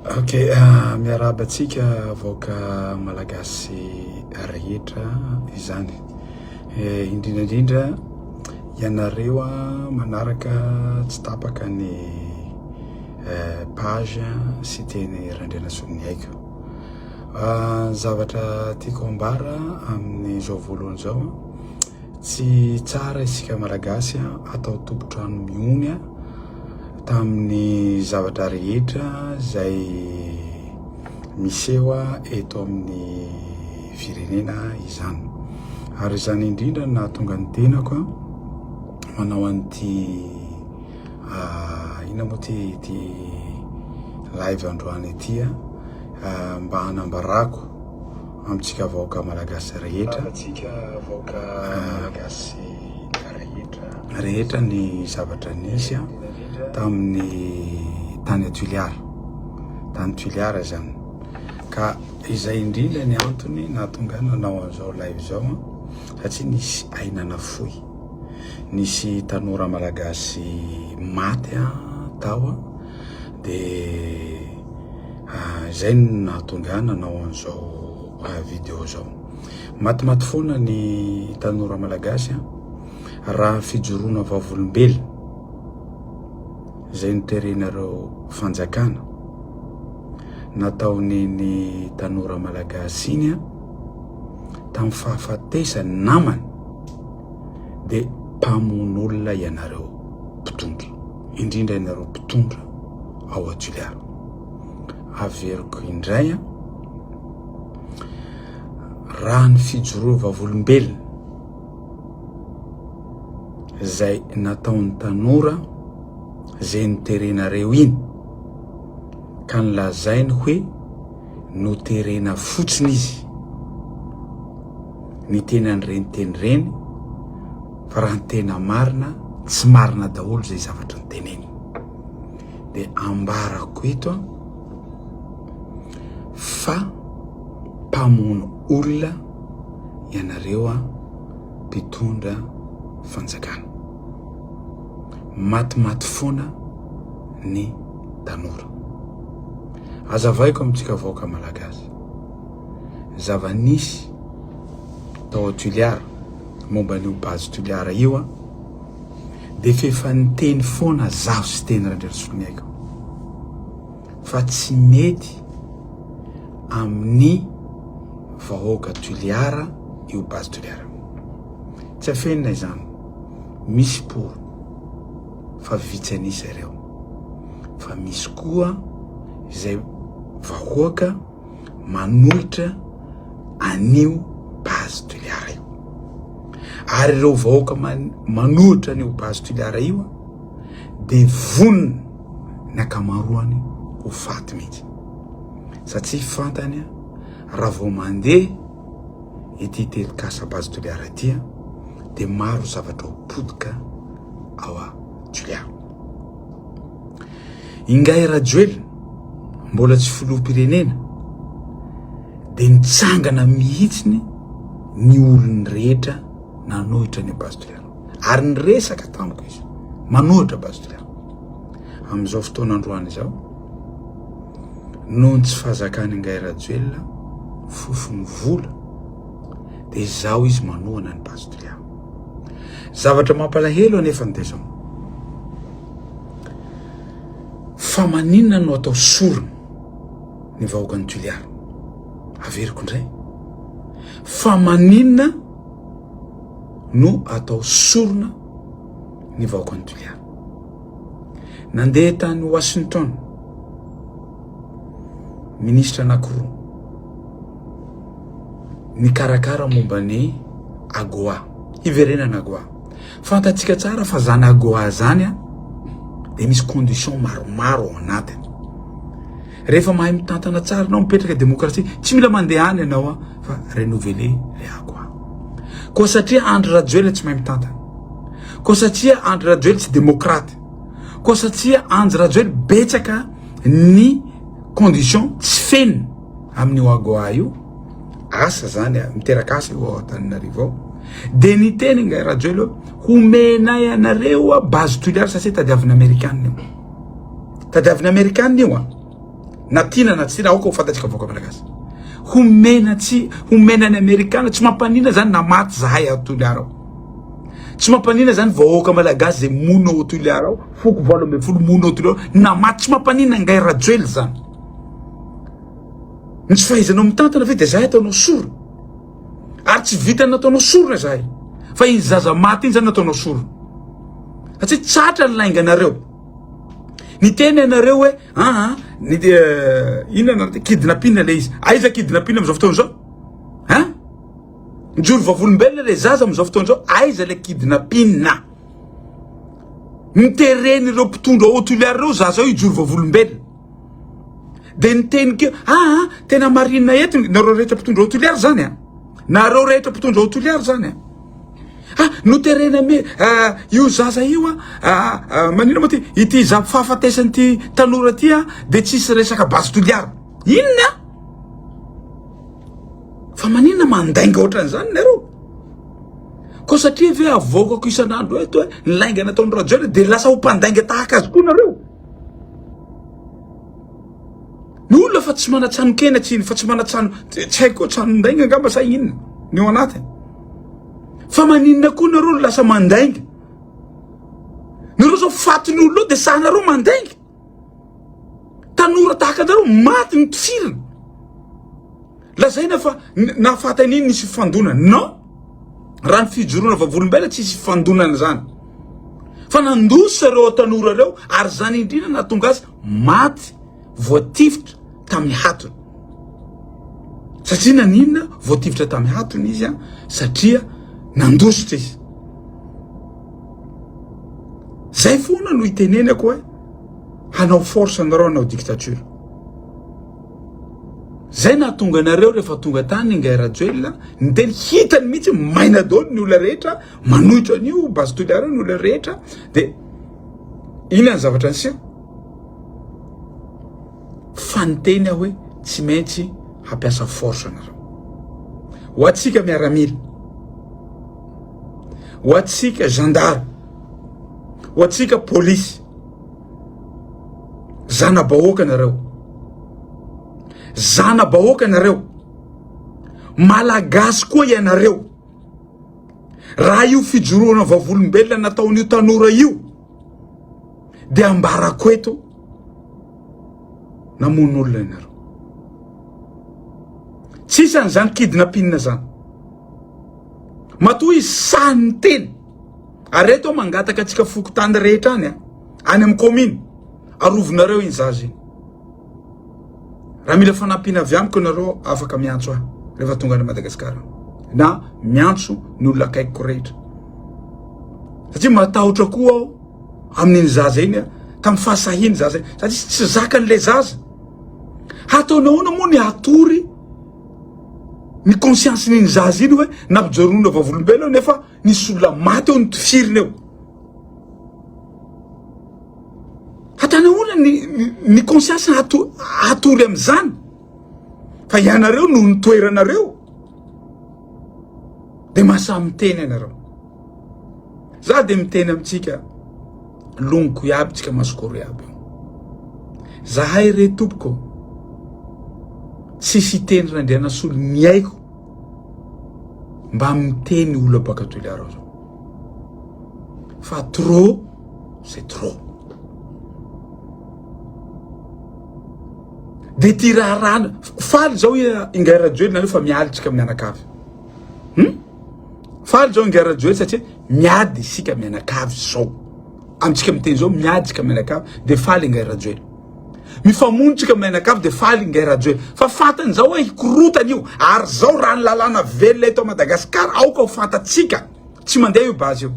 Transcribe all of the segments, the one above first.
Ok, miarahaba antsika vahoaka malagasy rehetra izany. Indrindra indrindra ianareo manaraka tsy tapaka ny page Siteny Randrianasoloniaiko. Ny zavatra tiako ambara amin'izao voalohany izao, tsy tsara isika malagasy atao tompon-trano mihony tamin'ny zavatra rehetra izay miseho eto amin'ny firenena izany. Ary izany indrindra no nahatonga ny tenako manao an'ity inona moa ity ity live androany ity mba hanambarako amintsika vahoaka malagasy rehetra Antsika vahoaka malagasy rehetra. Rehetra ny zavatra nisy tamin'ny tany Toliara, tany Toliara izany. Ka izay indrindra ny antony nahatonga ahy nanao an'izao live izao satria nisy aina nafoy, nisy tanora malagasy maty tao dia Izay no nahatonga ahy nanao an'izao video izao. Matimaty foana ny tanora malagasy raha fijoroana vavolombelona izay noterenareo fanjakana nataon'iny tanora malagasy iny tamin'ny fahafatesany namany dia mpamono olona ianareo mpitondra, indrindra ianareo mpitondra ao Toliara. Averiko indray an, raha ny fijoroa vavolombelona izay nataon'ny tanora izay noterenareo iny ka nolazainy hoe noterena fotsiny izy niteny an'ireny teny ireny fa raha ny tena marina tsy marina daholo izay zavatra noteneniny. dia ambarako eto an fa mpamono olona ianareo an mpitondra fanjakana. Matimaty foana ny tanora. Azavaiko amintsika vahoaka malagasy, zava-nisy tao Toliara momba an'io base Toliara io an, dia f'efa niteny foana zaho sy teny Randrianasoloniaiko fa tsy mety amin'ny vahoaka Toliara io base Toliara io. Tsy afenina izany, misy pour fa vitsy an'isa ireo, fa misy koa izay vahoaka manohitra an'io base Toliara io. Ary ireo vahoaka manohitra an'io base Toliara io dia vonona ny ankamaroany ho faty mihitsy. Satria fantany raha vao mandeha ity tetikasa base Toliara ity dia maro zavatra ho potika ao Toliara. Ingahy Rajoelina mbola tsy filoham-pirenena dia nitsangana mihitsiny ny olony rehetra nanohitra ny Base Toliara ary niresaka tamiko izy manohitra Base Toliara. Amin'izao fotoana androany izao, noho ny tsy fahazakan'i Ingahy Rajoelina fofon'ny vola dia izao izy manohana ny Base Toliara. Zavatra mampalahelo anefa dia izao, fa maninona no atao sorona ny vahoakan'i Toliara? Averiko indray, fa maninona no atao sorona ny vahoakan'i Toliara? Nandeha tany Washington, minisitra anankiroa nikarakara momba ny AGOA, hiverenana AGOA. Fantatsika tsara fa zany AGOA zany a dia misy condition maromaro ao anatiny. Rehefa mahay mitantana tsara anao, mipetraka demokrasia, tsy mila mandeha any ianao a fa renouveler le AGOA. Koa satria Andry Rajoelina tsy mahay mitantana, koa satria Andry Rajoelina tsy demokraty, koa satria Andry Rajoelina betsaka ny condition tsy feno amin'io AGOA io, asa zany a, miteraka asa io ao Antananarivo ao, dia niteny Ingahy Rajoelina hoe homenay anareo a base Toliara satria tadiavin'ny Amerikana io, tadiavin'ny Amerikana io a. Na tiana na tsy tiana, aoka ho fantatsika vahoaka malagasy. Homena tsy, homena ny Amerikana, tsy mampanina zany na maty zahay ao Toliara ao. Tsy mampanina zany vahoaka malagasy zay monina ao Toliara ao, foko 18 monina ao Toliara ao, na maty tsy mampanina angahy Rajoelina zany. Ny tsy fahaizanao mitantana ve dia zahay ataonao sorona? Ary tsy vitan'ny nataonao sorona zahay, fa iny zaza maty iny zany nataonao sorona. Satria tsatra ny lainganareo. Niteny ianareo hoe aa ah, ny eh, inona na kidnapping le izy. Aiza kidnapping amin'izao fotoana izao? Hein? Mijoro vavolombelona le zaza amin'izao fotoana izao, aiza le kidnapping? Nitereny ireo mpitondra ao Toliara ireo zaza io hijoro vavolombelona. Dia niteny keo, aa ah, ah, tena marina eto nareo rehetra mpitondra ao Toliara zany a. Nareo rehetra mpitondra ao Toliara zany a. Ah, noterena me ah, io zaza io ah, ah, ah manino moa ty ity za fahafatesan'ity tanora ty ah, de tsisy resaka base Toliara. Inona? Fa maninona mandainga ohatran'izany nareo? Koa satria ve avoakako isan'andro eto hoe ny lainga nataon'i Rajoelina de lasa ho mpandainga tahaka azy koa nareo? Ny olona fa tsy manan-tsanon-kena tsy fa tsy manan-tsano tsy haiko koa tsanon-dainga angamba sa inona ny ao anatiny. Fa maninona koa nareo no lasa mandainga? Nareo zao fatin'ny olona ao dia sahinareo mandainga? Tanora tahaka anareo maty ny tifirina. Lazaina fa nahafaty an'iny nisy fifandonana. Non! Raha ny fijoroana vavolombelona tsisy fifandonana zany. Fa nandositra ireo tanora ireo ary zany indrindra nahatonga azy maty voatifitra tamin'ny hatony. Satria naninona voatifitra tamin'ny hatony izy an? Satria nandositra izy. Zay foana no itenenako hoe hanao force anareo hanao dictature. Zay nahatonga anareo rehefa tonga tany Ingahy Rajoelina niteny hitany mihitsy maina daholo ny olona rehetra manohitra an'io base Toliara io ny olona rehetra de inona ny zavatra niseho? Fa niteny aho hoe tsy maintsy hampiasa force anareo. Ho antsika miaramila, ho antsika gendarme, ho antsika polisy, Zana-bahoaka nareo. Zana-bahoaka nareo. Malagasy koa ianareo. Raha io fijoroana vavolombelona nataon'io tanora io dia ambarako eto namono olona ianareo. Tsisy an'izany kidnapping zany. Matoa izy sahy niteny. Ary eto aho mangataka antsika fokontany rehetra any, any amin'ny commune, arovinareo iny zaza iny. Raha mila fanampiana avy amiko ianareo afaka miantso ahy rehefa tonga any Madagasikara na miantso ny olona akaikiko rehetra. Satria matahotra koa aho amin'iny zaza iny tamin'ny fahasahiany zaza iny satria tsy zakan'ilay zaza. Hataonao ahoana moa ny hatory ny conscience-n'iny zaza iny hoe nampijoroana vavolombelona nefa Nisy olona maty eo notifirina eo. Hatany ahoana ny ny conscience hato hatory amin'izany? Fa ianareo noho ny toeranareo dia mahasahy miteny ianareo. Za dia miteny amintsika longoko iaby tsika masokoro iaby io. Zahay re tompoko tsisy hiteny Randrianasolo miaiko Mba miteny olona baka Toliara ao zao. Fa trop c'est trop. De ty raharaha faly zao Ingahy Rajoelina aloha fa mialy tsika mianakavy. Hmm? Faly zao Ingahy Rajoelina satria miady isika mianakavy zao. Amintsika miteny zao miady isika mianakavy de faly Ingahy Rajoelina. Mifamono tsika mianakavy de faly ingahy Rajoelina fa fantany zao hoe hikorotana io ary zao raha ny lalàna velona eto Madagascar aoka ho fantatsika tsy mandeha io base io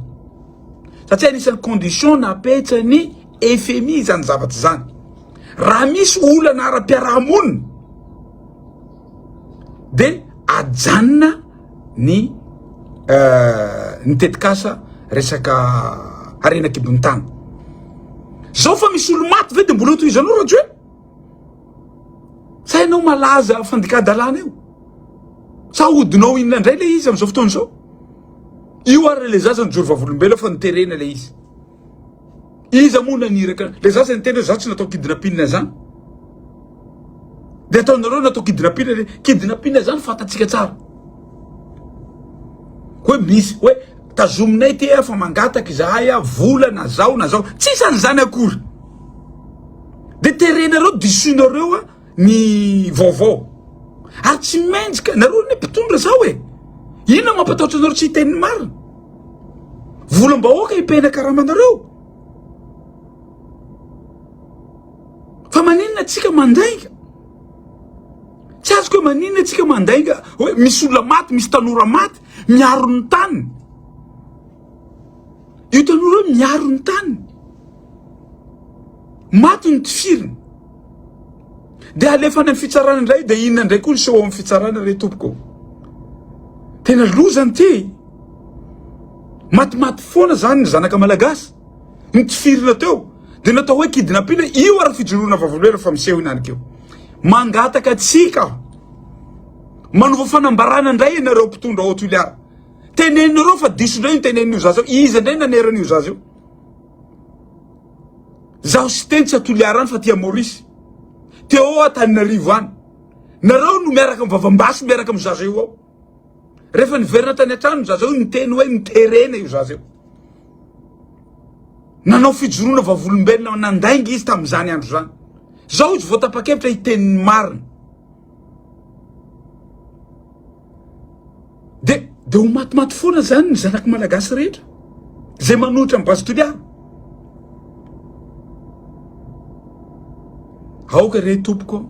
satria anisan'ny condition napetran'ny FMI izany zavatra izany raha misy olana ara-piarahamonina de ajanona ny ny tetikasa resaka harena kibon'ny tany. Zao fa misy olo maty ve de mbola ho tohizanao Rajoelina? Sa ianao malaza fandikadalàna io? Sa hodinao inona indray le izy amin'izao fotoana izao? Io ary le zaza nijoro vavolombelona fa noterena le izy. Iza moa naniraka le zaza niteny hoe za tsy natao kidnapping zany. De ataonareo natao kidnapping le kidnapping zany fantatsika tsara. Hoe misy hoe tazominay ty fa mangataka izahay a vola na zao na zao. Tsisy an'izany akory. De terenareo disoinareo a ny vaovao. Ary tsy mendrika nareo ny mpitondra zao e. Inona mampatahotra anareo tsy hiteny ny marina? Volam-bahoaka ipehina karamanareo. Fa maninona tsika mandainga? Tsy azoko hoe maninona tsika mandainga hoe misy olona maty, misy tanora maty miaro ny taniny. Io tanora io miaro ny taniny. Maty ny tifiriny. Dia alefa any amin'ny fitsarana indray dia inona indray koa ny seho ao amin'ny fitsarana re tompoko. Tena loza ity. Matimaty foana zany ny zanaka malagasy. Nitifirina teo dia natao hoe kidnapping io ary fijoroana vavolombelona fa miseho inanikeo. Mangataka antsika aho. Manova fanambarana indray ianareo mpitondra ao Toliara. Teneninareo fa diso indray ny tenenin'io zaza io. Iza indray nanery an'io zaza io? Zaho sy teny tsy a Toliara any fa aty a Maurice. Teo Antananarivo any. Nareo no miaraka amin'ny vavambasy miaraka amin'ny zaza io ao. Rehefa niverina tany an-trano ny zaza io niteny hoe niterena io zaza io. Nanao fijoroana vavolombelona nandainga izy tamin'izany andro izany. Zao izy vao tapa-kevitra hiteny ny marina. De de ho matimaty foana zany ny zanak'i Malagasy rehetra zay manohitra ny base Toliara. Aoka re tompoko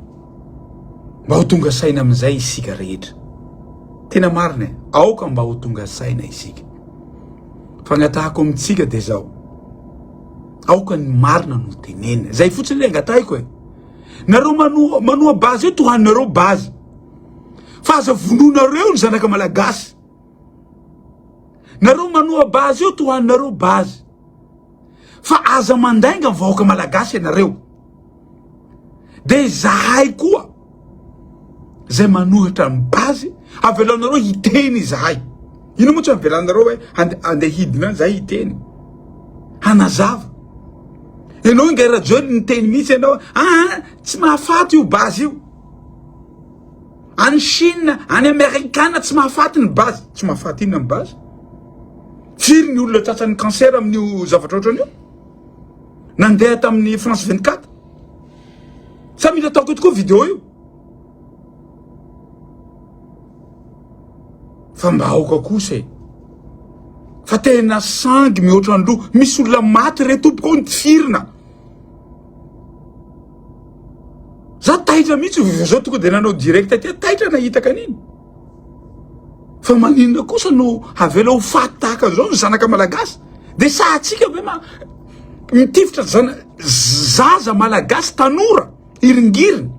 mba ho tonga saina amin'izay isika rehetra. Tena marina e, aoka mba ho tonga saina isika. Fangatahako amintsika dia zao. Aoka ny marina no tenenina. Zay fotsiny le angatahiko e. Nareo manoa manoa base io tohanareo base. Fa aza vonoinareo ny zanaka malagasy. Nareo manoa base io tohanareo base. Fa aza mandainga ny vahoaka malagasy ianareo. Dia izahay koa zay manohitra ny base avelaonareo hiteny izahay. Ino moa tsy avelanareo hoe andeha hidina any zahay hiteny. Hanazava. Ianao ingahy Rajoelina niteny mihitsy ianao, ah tsy mahafaty io base io. Any Chine, any Amerikana tsy mahafaty ny base. Tsy mahafaty inona ny base? Firy ny olona tratran'ny cancer amin'io zavatra ohatran'io? Nandeha tamin'ny France 24. Sa mila ataoko eto koa vidéo io? Fa mba aoka kosa e. Fa tena sangy mihoatra ny loha. Misy olona maty re tompoko ao nitifirina. Za taitra mihitsy vao zao tonga de nanao direct aty taitra nahitaka an'iny. Fa maninona kosa no avela ho faty tahaka an'izao ny zanaka malagasy? De sahantsika ve ma mitifitra zana zaza malagasy tanora iringiriny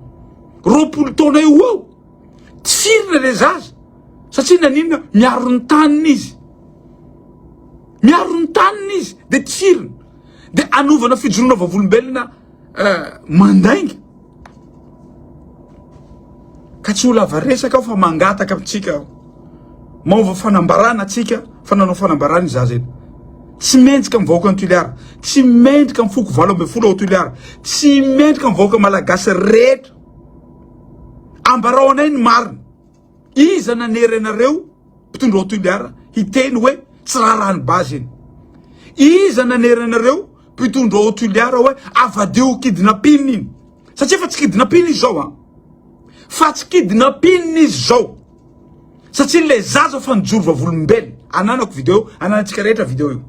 20 taona eo ho eo tifirina le zaza satria naninona miaro ny taniny izy miaro ny taniny izy de tifirina de anovana fijoroana vavolombelona Mandainga. Ka tsy ho lava resaka aho fa mangataka amintsika aho. Maova fanambarana atsika fa nanao fanambarana izy zaza eto. Tsy mendrika amin'ny vahoakan'i Toliara, tsy mendrika amin'ny foko 18 ao Toliara, tsy mendrika amin'ny vahoaka malagasy rehetra. Ambarao anay ny marina. Iza nanery anareo mpitondra ao Toliara hiteny hoe tsy raharahan'ny base iny? Iza nanery anareo mpitondra ao Toliara hoe avadeo kidnapping iny? Satria fa tsy kidnapping izy zao an! Fa tsy kidnapping izy zao! Satria le zaza fa nijoro vavolombelona. Ananako video, ananantsika rehetra video io.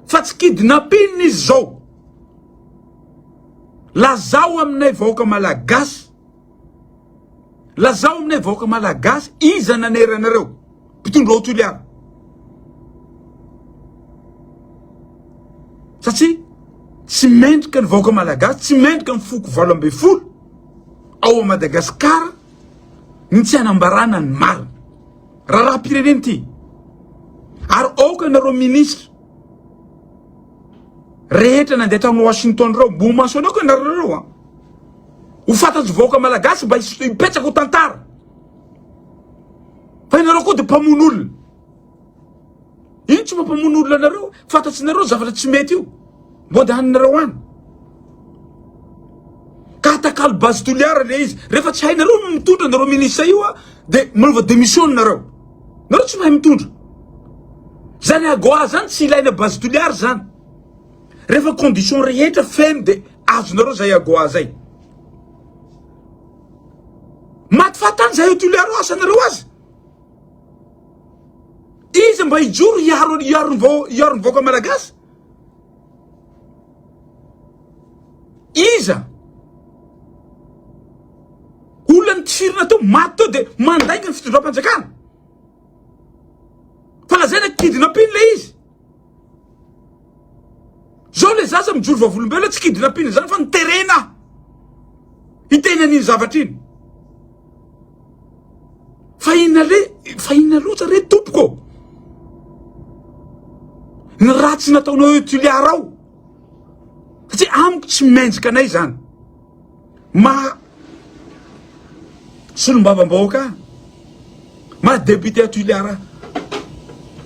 Fa tsy kidnapping izy zao. Lazao aminay vahoaka malagasy, lazao aminay vahoaka malagasy iza nanery anareo mpitondra ao Toliara. Satria tsy mendrika ny vahoaka malagasy, tsy mendrika ny foko 18 ao Madagasikara ny tsy hanambarana ny marina. Raharaham-pirenena ity. Ary aoka ianareo ministra rehetra nandeha tany Washington reo mbo mentionner-ko ianareo reo an. Ho fantatry vahoaka malagasy mba hipetraka ho tantara. Fa ianareo koa de mpamono olona. Ino tsy mampamono olona anareo? Fantatrinareo zavatra tsy mety io. Mbo andehaninareo any. Atakalo base Toliara le izy. Rehefa tsy hainareo ny mitondra nareo ministre io a, de manaova démission nareo. Nareo tsy mahay mitondra. Zany AGOA zany tsy ilaina base Toliara zany. Rehefa condition rehetra feno de azonareo zay AGOA zay. Maty fahatany zay ao Toliara ao asanareo azy. Iza mba hijoro hiaro hiaro ny vao hiaro ny vahoaka malagasy? Iza? Olona nitifirina teo, maty teo dia mandainga ny fitondram-panjakana. Fa lazaina kidnapping le izy. Zao le zaza mijoro vavolombelona tsy kidnapping zany fa niterena hiteny an'iny zavatra iny. Fa inona le fa inona loatra re tompoko? Ny ratsy nataonao eo Toliara ao. Satria amiko tsy mendrika anay zany. Maha solombavambahoaka ahy, maha député à Toliara ahy,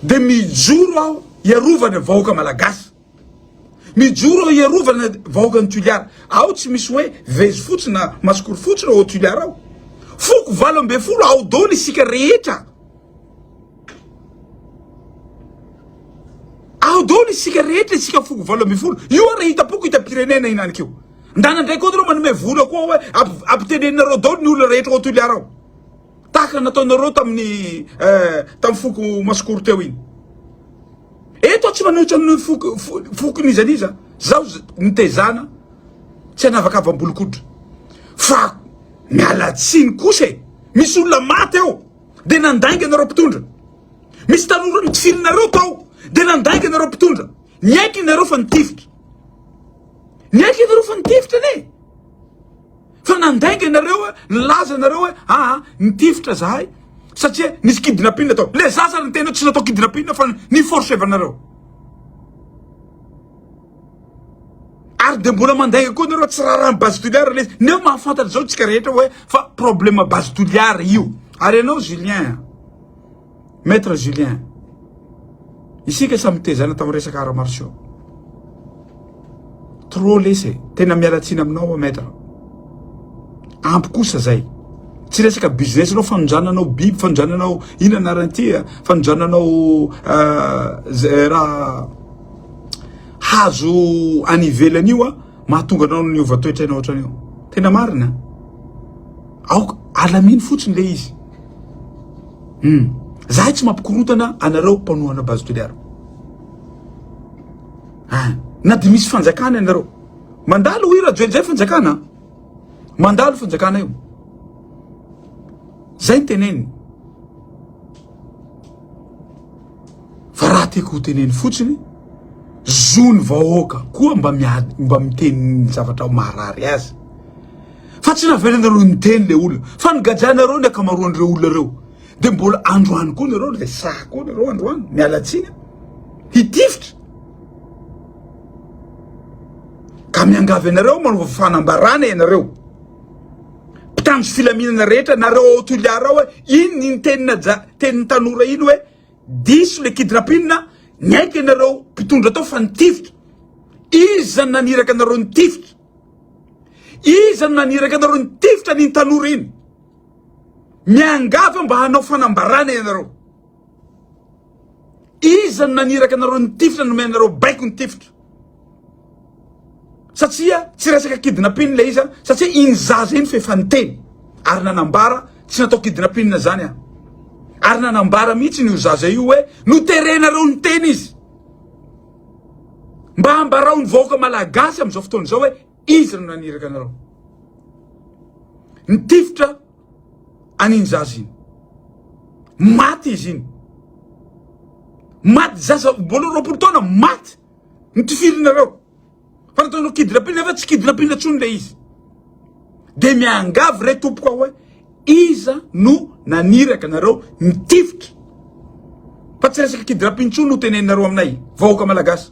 dia mijoro aho hiarovana ny vahoaka malagasy. Mijoro aho hiarovana ny vahoakan'i Toliara. Ao tsy misy hoe vezo fotsy na masikoro fotsy ao Toliara ao. Foko 18 ao daholo isika rehetra. Ao daholo isika rehetra, isika foko 18. Io ary hitam-poko hitam-pirenena hinaniky io. Ndana ndray koa nareo manome vola koa hoe ampiteneninareo daholo ny olona rehetra ao Toliara ao. Tahaka ny nataonareo tamin'ny eh, tamin'ny foko Masikoro teo iny. Eto aho tsy manohitra ny foko fokon'iza n'iza. Zaho nitezana tsy hanavakavam-bolon-koditra. Fa miala tsiny kosa e. Misy olona maty eo dia nandainga nareo mpitondra. Misy tanora nitifirinareo tao dia nandainga nareo mpitondra. Niaiky nareo fa nitifitra. Niaiky ianareo fa nitifitra anie. Fa nandainga ianareo, nilaza ianareo hoe aa nitifitra zahay satria nisy kidnapping natao. Le zaza ary niteny hoe tsy natao kidnapping fa ni-forcevanareo. Ary dia mbola mandainga koa nareo tsy raharahan'ny base Toliara le izy. Nefa mahafantatra izao tsika rehetra hoe fa problème base Toliara io. Ary ianao Julien, Maître Julien, isika samy tezana tamin'ny resaka arts martiaux. Trop lesy e. Tena miala tsiny aminao aho maître. Ampy kosa zay. Tsy resaka business anao fanondrananao biby, fanondrananao inona anarany ity, fanondrananao raha hazo any ivelany io a, mahatonga anao niova toetra ianao ohatran'io. Tena marina. Aoka alamino fotsiny le izy. Hum. Zahay tsy mampikorontana anareo mpanohana base Toliara. Ah, na dia misy fanjakana ianareo. Mandalo hoy Rajoelina zay fanjakana. Mandalo fanjakana io. Zay ny teneniny. Fa raha tiako ho teneny fotsiny, zon'ny vahoaka koa mba miady, mba miteny ny zavatra maharary azy. Fa tsy navelanareo niteny le olona, fa nigadrainareo ny ankamaroan'ireo olona ireo. Dia mbola androany koa nareo, le sahy koa nareo androany, miala tsiny, hitifitra. Ka miangavy anareo manaova fanambarana ianareo. Mpitandro filaminana rehetra, nareo ao Toliara ao, iny ny tenina tenin'ny tanora iny hoe diso le kidnapping, niaiky ianareo mpitondra tao fa nitifitra. Iza no naniraka anareo nitifitra? Iza no naniraka anareo nitifitra an'iny tanora iny? Miangavy aho mba hanao fanambarana ianareo. Iza no naniraka anareo nitifitra nomenareo baiko nitifitra? Satria tsy resaka kidnapping ilay izy satria iny zaza iny fa efa niteny ary nanambara tsy natao kidnapping zany aho. Ary nanambara mihitsy io zaza io hoe noterenareo niteny izy. Mba ambarao ny vahoaka malagasy amin'izao fotoana izao hoe iza no naniraka anareo. Nitifitra an'iny zaza iny. Maty izy iny. Maty zaza mbola 20 taona maty. Nitifirinareo. Fa nataonareo kidnapping nefa tsy kidnapping intsony le izy. De miangavy re tompoko aho hoe iza no naniraka anareo nitifitra. Fa tsy resaka kidnapping intsony no teneninareo aminay vahoaka malagasy.